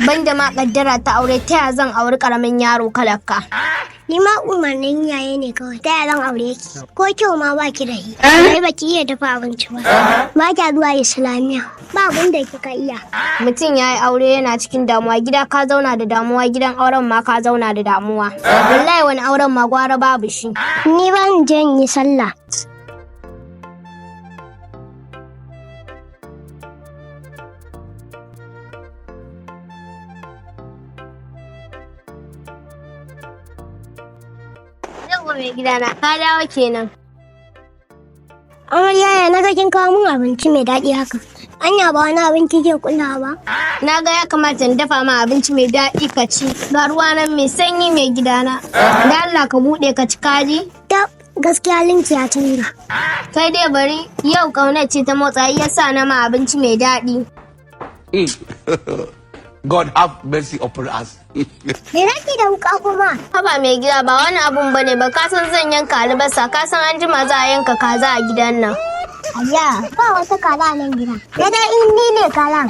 Banda ma kaddara ta aure, ta ya zan auri karamin yaro kalakka? Ni ma umarnin iyaye ne kawai. Ta ya zan aure ki? Ko kyau ma ba ki da shi. Ai ba ki iya dafa abinci ba. Ba kya zuwa Islamiyya. Ba abin da kika iya. Mutum ya yi aure yana cikin damuwa, gida ka zauna da damuwa, gidan auren ma ka zauna da damuwa. Wallahi wani auren ma gwara babu shi. Ni ba in je in yi sallah. Yauwa mai gidana, ka dawo kenan. Amarya, ya naga kin kawo min abinci mai daɗi haka? Anya ba wani abin kike kullawa ba? Na ga ya kamata in dafa ma abinci mai daɗi ka ci. Ga ruwa nan mai sanyi, mai gidana. Da Allah ka buɗe ka ci, kaji. Ta gaskiya linki ya canza. Kai dai bari, yau ƙaunar ce ta motsa ya sa na ma abinci mai daɗi. God have mercy upon us. Me nake da wuka kuma? Haba mai gida, ba wani abun bane ba, ka san zan yanka albasa, ka san an jima za a yanka kaza a gidan nan. Ayya, ba wata kaza a nan gida. Ya dai in ni ne kaza.